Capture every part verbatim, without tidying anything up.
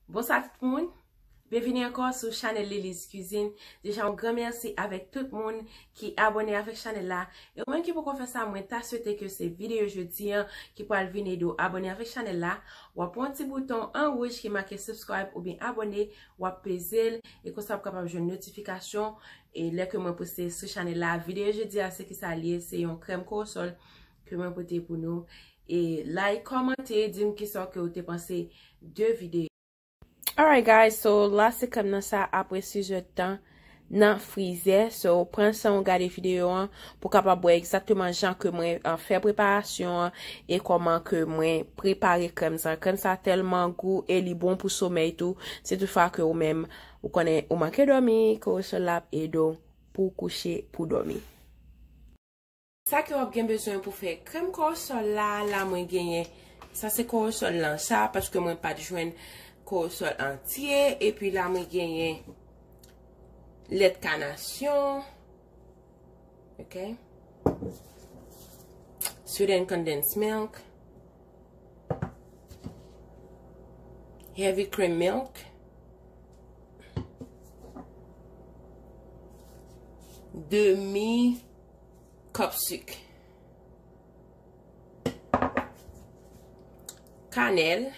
Bonswa tout moun. Byenvini ankò sou chanèl Lily's Cuisine. Deja, yon gran mèsi avèk tout moun ki abòne avèk chanèl la. E ou menm ki poko fè sa, mwen ta swete ke se videyo jodi an ki pral vin ede w abòne avèk chanèl la. W ap wè yon ti bouton an wouj ki make subscribe oubyen abòne, w ap peze l, e konsa w ap kapab jwenn notifikasyon. E lè ke mwen poste sou chanèl la, videyo jodi a, se ki sa l ye, se yon krèm korosòl ke mwen pote pou nou. E like, kòmante, di m kisa ke w te panse de videyo. Alright guys, so la se krèm nan sa apre sizè tan nan frizè. So pran san w gade videyo an pou kapab wè egzakteman jan ke mwen, uh, fè preparasyon an e kòman ke mwen prepare krèm sa. Krèm sa tèlman gou e li bon pou somèy tou. Si toutfwa ke ou menm ou konnen ou manke dòmi, korosòl la ap ede w pou w kouche pou dòmi. Sa ke w ap gen bezwen pou fè krèm korosòl la, la mwen genyen, sa se korosòl lan sa, paske mwen pa t jwenn korosòl antye, epi la mwen genyen lèt kanasyon, ok? Sweet and condensed milk, heavy cream milk, demi kòp sik, kanèl,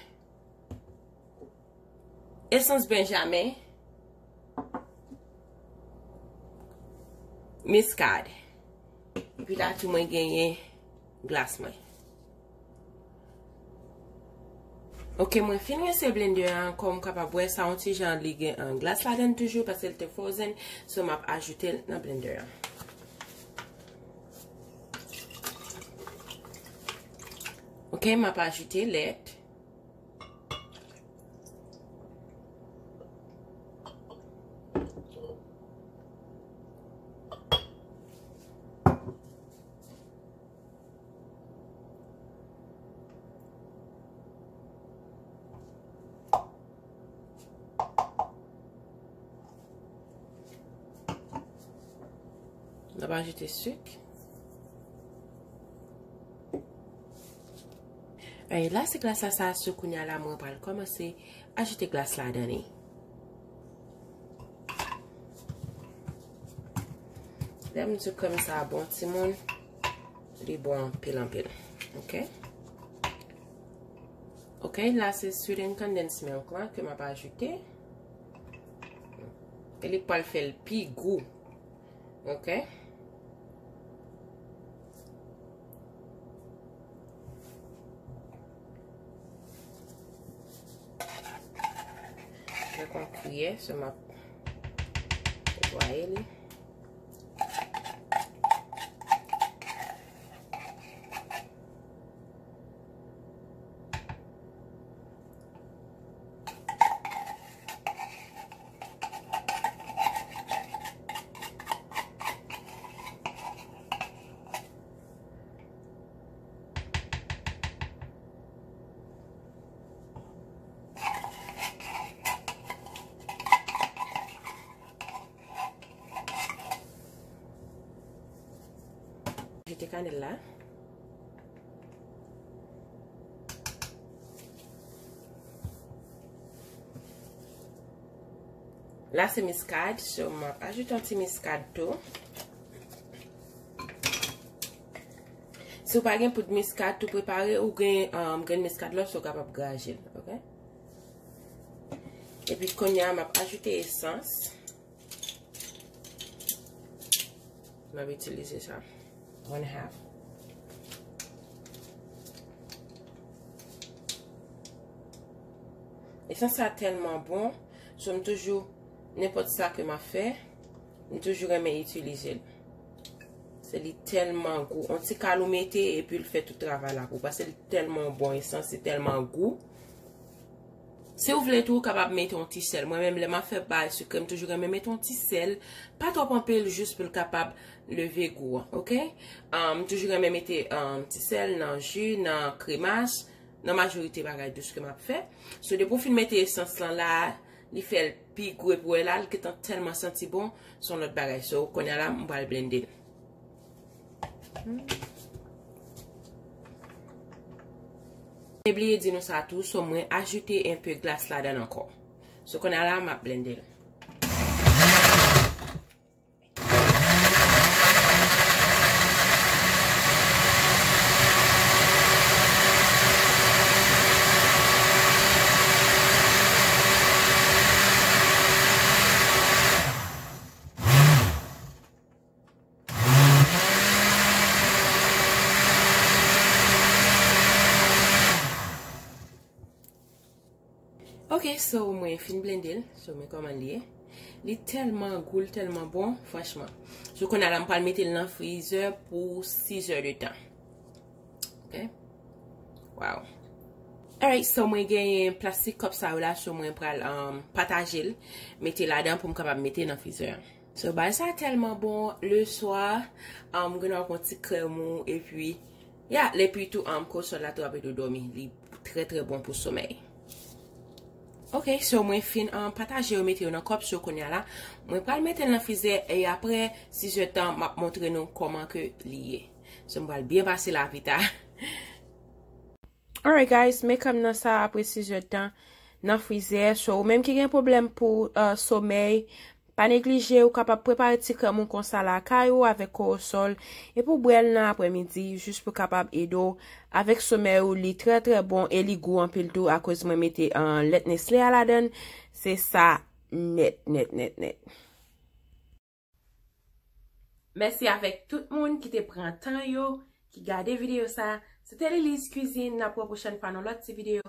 esans benjamen, miskad. Epi la tou mwen genyen glas mwen. Ok, mwen fin rense blender an, kòm w kapab wè sa yon ti jan li gen, uh, glas ladan toujou paske l te frozen, so m ap ajoute l nan blender an. Ok, m ap ajoute lèt. N ap ajoute sik. E la se glas la sa, so kounye a la mwen pral kòmanse ajoute glas ladan li. Lè m di krèm sa bon timoun, li bon anpil anpil. Ok? Ok, la se sweet and condensed milk la ke m ap ajoute. E li pral fè l pi gou. Ok? Mwen pran kiyè, so m ap netwaye li. Jete kanèl la. La se miskad, so m ap ajoute yon ti miskad tou. Si w pa gen poud miskad tou prepare, ou gen, um, grenn miskad la, so w kapab graje l, ok? Epi kounye a, m ap ajoute esans. M ap itilize sa. One half. Esans sa tèlman bon, so m toujou, nenpòt sa ke m ap fè, m toujou renmen itilize l. Se li tèlman gou. On ti kal ou mete, epi l fè tout travay la pou ou. Paske li tèlman bon esans, li tèlman gou. Si w vle tou, ou kapab mete yon ti sèl. Mwen menm, lè m ap fè bay sikre, m toujou renmen mete yon ti sèl. Pa twòp anpil, jis pou l kapab leve gou an, ok? Um, m toujou renmen mete, um, ti sèl nan ji, nan kremas, nan majorite bagay dous ke m ap fè. So, depi w fin mete esans lan la, li fè l pi gou epi w wè la, l gentan tèlman santi bon, se yon lòt bagay. So, kounye a la, m pral blende l. Te bliye di nou sa tou, so mwen ajoute enpe glas ladan l ankò. So, kounye a la, m ap blende l. Ok, so mwen fin blende l. So, men kòman li ye. Li tèlman gou, li tèlman bon, franchman. So, kounye a la, m pral mete l nan frizè pou sis è de tan. Ok? Wow. Alright, so mwen genyen plastik kòp sa yo la, so mwen pral, um, pataje l, mete ladan pou m kapab mete nan frizè. So, bagay sa tèlman bon, le swa, um, gen dwa w pran ti krèm ou, epi, ya, epi tou, um, kòsòl la tou ap ede w dòmi. Li trè, trè bon pou somèy. Ok, so mwen fin, um, pataje yo, mete yo nan kòp, so kounye a la, mwen pral mete l nan frizè, e apre sis è tan, m ap montre nou kòman ke li ye. So, m pral byen pase la vit a. Alright, guys, men krèm nan sa apre sis è tan nan frizè. So, ou menm ki gen pwoblèm pou, uh, somèy, pa neglije, ou kapab prepare ti krèm ou konsa lakay ou avèk kòsòl. Epi w bwè l nan aprèmidi, jis pou kapab ede w avèk somèy ou. Li trè, trè bon e li gou anpil tou, akoz mwen mete, uh, lèt Nestlé a ladan l. Se sa nèt, nèt, nèt, nèt. Mèsi avèk tout moun ki te pran tan yo, ki gade videyo sa. Se te Lili's Cuisine, n ap wè pwochèn fwa nan lòt ti videyo.